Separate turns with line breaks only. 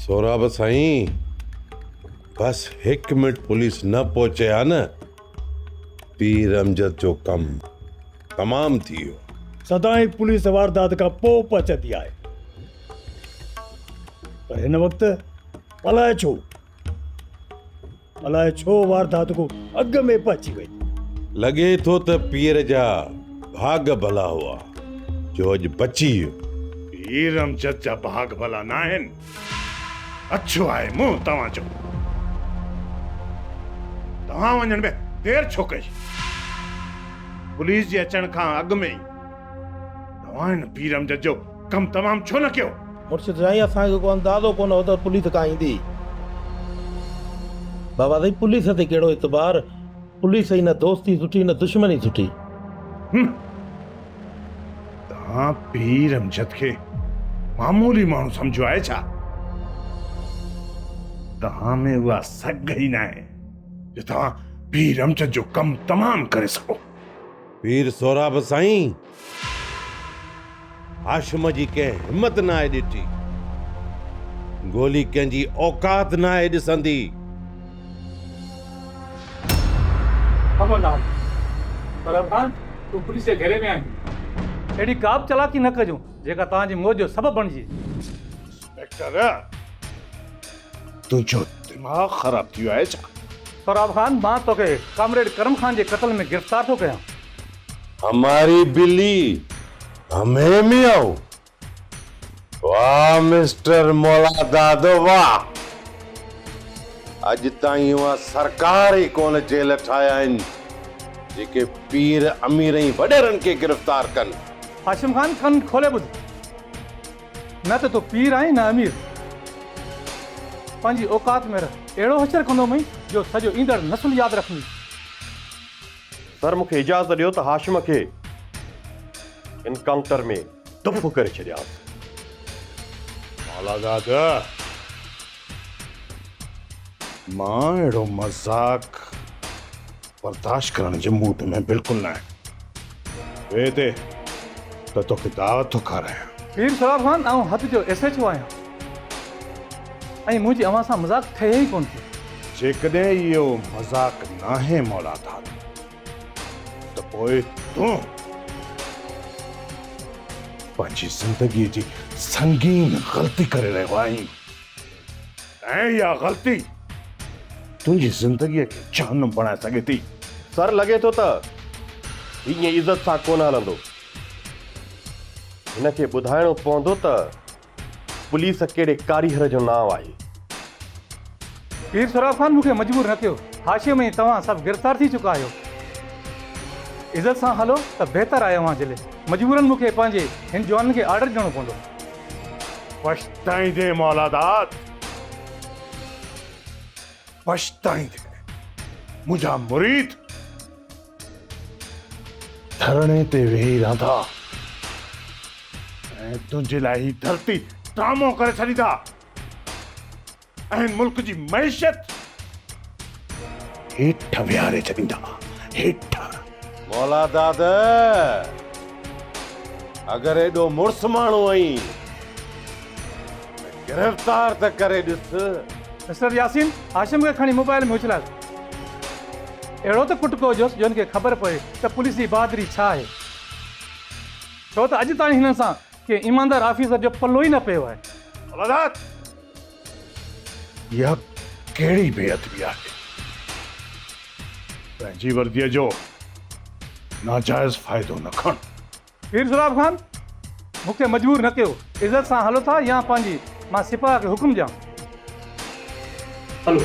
سهراب سائين بس هڪ minute police نه پهچي ها نه پير امجد جو ڪم تمام ٿي ويو.
سدائين پوليس واردات کان پوء پهچندي آهي پر هن وقت الائي ڇو الائي ڇو واردات کان اڳ ۾ پهچي وئي.
لڳي ٿو ته پير جا ڀاڳ ڀلا هئا جو اڄ بچي ويو.
پير امجد جا ڀاڳ ڀلا ناهن. اڇو آهي منهن توهان جو. توهان وڃڻ ۾ دير ڇو ڪئي؟ پوليس جي اچڻ کان اڳ ۾ ئي توهان هن پير امجد جو ڪم تمام ڇو نه ڪيو؟
مرشد سائين اسان کي ڪو اندازو ڪونه هو ته پوليس ڪا ايندي. بابا سائين پوليس تي ڪهڙو اعتبار، پوليس ئي نه دوستي سٺي نه دشمني سٺي.
هم. توهان پير امجد کي معمولي ماڻهو سمجهيو آهي ڇا؟ توهان ۾ اها سگهه ئي ناهي جو توهان پير امجد جو ڪم تمام ڪري سگهو.
پير سهراب سائين هاشم جي ڪنهن همت ناهي ڏٺي. گولي ڪنهن جي اوقات ناهي ڏسندي.
خبردار سهراب خان تون پوليس جي گهيري ۾ آهين. اهڙي ڪا به چالاڪي نه ڪجو جيڪا توهان جي موت جو سبب بڻجي.
انسپيڪٽر تنهنجو دماغ خراب ٿي ويو آهي ڇا؟
سهراب خان مان توکي ڪامريڊ ڪرم خان جي قتل ۾ گرفتار ٿو ڪيان.
هماري بلي همين ميائو. واه مسٽر مولاداد واه. اڄ تائين اها سرڪار ئي ڪونه جيل ٺاهيا آهن جيڪي پير امير ۽ وڏيرن کي گرفتار ڪن.
هاشم خان ڪن کولي ٻڌ. نه ته تون پير آهين نه امير. پنهنجي اوقات ۾ رھ. اهڙو حشر ڪندومئين جو سڄو ايندڙ نسل ياد رکندي.
سر مون کي اجازت ڏيو ته هاشم کي انڪائونٽر ۾ دڦ ڪري ڇڏيانس.
مولا داد، مان اهڙو مذاق برداشت ڪرڻ جي موڊ ۾ بلڪل نه آهيان. ويهه هتي ته توکي دعوت ٿو کارايان.
پير سهراب خان، آئون حد جو ايس ايڇ او آهيان ۽ منهنجي اوهان سان مذاق ٺهي ئي ڪونه ٿي.
جيڪڏهن اهو مذاق ناهي مولا داد ته پوء تون پنهنجي زندگيء جي سنگين غلطي ڪري رهيو آهين ۽ اها غلطي تنهنجي زندگيء کي جهنم بڻائي سگهي ٿي.
سر لڳي ٿو ته هي ائين عزت سان ڪونه هلندو. هن کي ٻڌائڻو پوندو ته پوليس ڪهڙي ڪاريهر جو نانء آهي.
پير سهراب خان مون کي مجبور نه ڪيو. هاشم ۽ توهان سڀ گرفتار ٿي چڪا آهيو. عزت سان هلو ته بهتر آهي اوهان جي لئه. مجبورن مون کي پنهنجي هن جوانن کي آرڊر ڏيڻو پوندو.
پڇتائيندين مولاداد، پڇتائيندين. منهنجا مريد ڌرڻي تي ويهي رهندا ۽ تنهنجي لاء هي ڌرتي ٽرامو ڪري ڇڏيندا ۽ هن ملڪ جي معيشت هيٺ ويهاري ڇڏيندا، هيٺ.
مولا داد، اگر ايڏو مڙس ماڻهو آهين ته گرفتار ته ڪري ڏس.
مسٽر ياسين هاشم کي کڻي موبائل ۾ اڇلايو. اهڙو ته ڪٽڪو هجيس جو هن کي خبر پوي ته پوليس جي بهادري ڇا آهي. ڇو ته اڄ تائين هنن سان ڪنهن ايماندار آفيسر جو پلو ئي نه پيو آهي.
اولاد! اها ڪهڙي بي ادبي آهي؟ پنهنجي ورديء جو ناجائز فائدو نه کڻ.
پير سهراب خان، مون کي مجبور نه ڪيو. عزت سان هلو ٿا يا پنهنجي مان سپاهه کي حڪم ڏيان. هلو.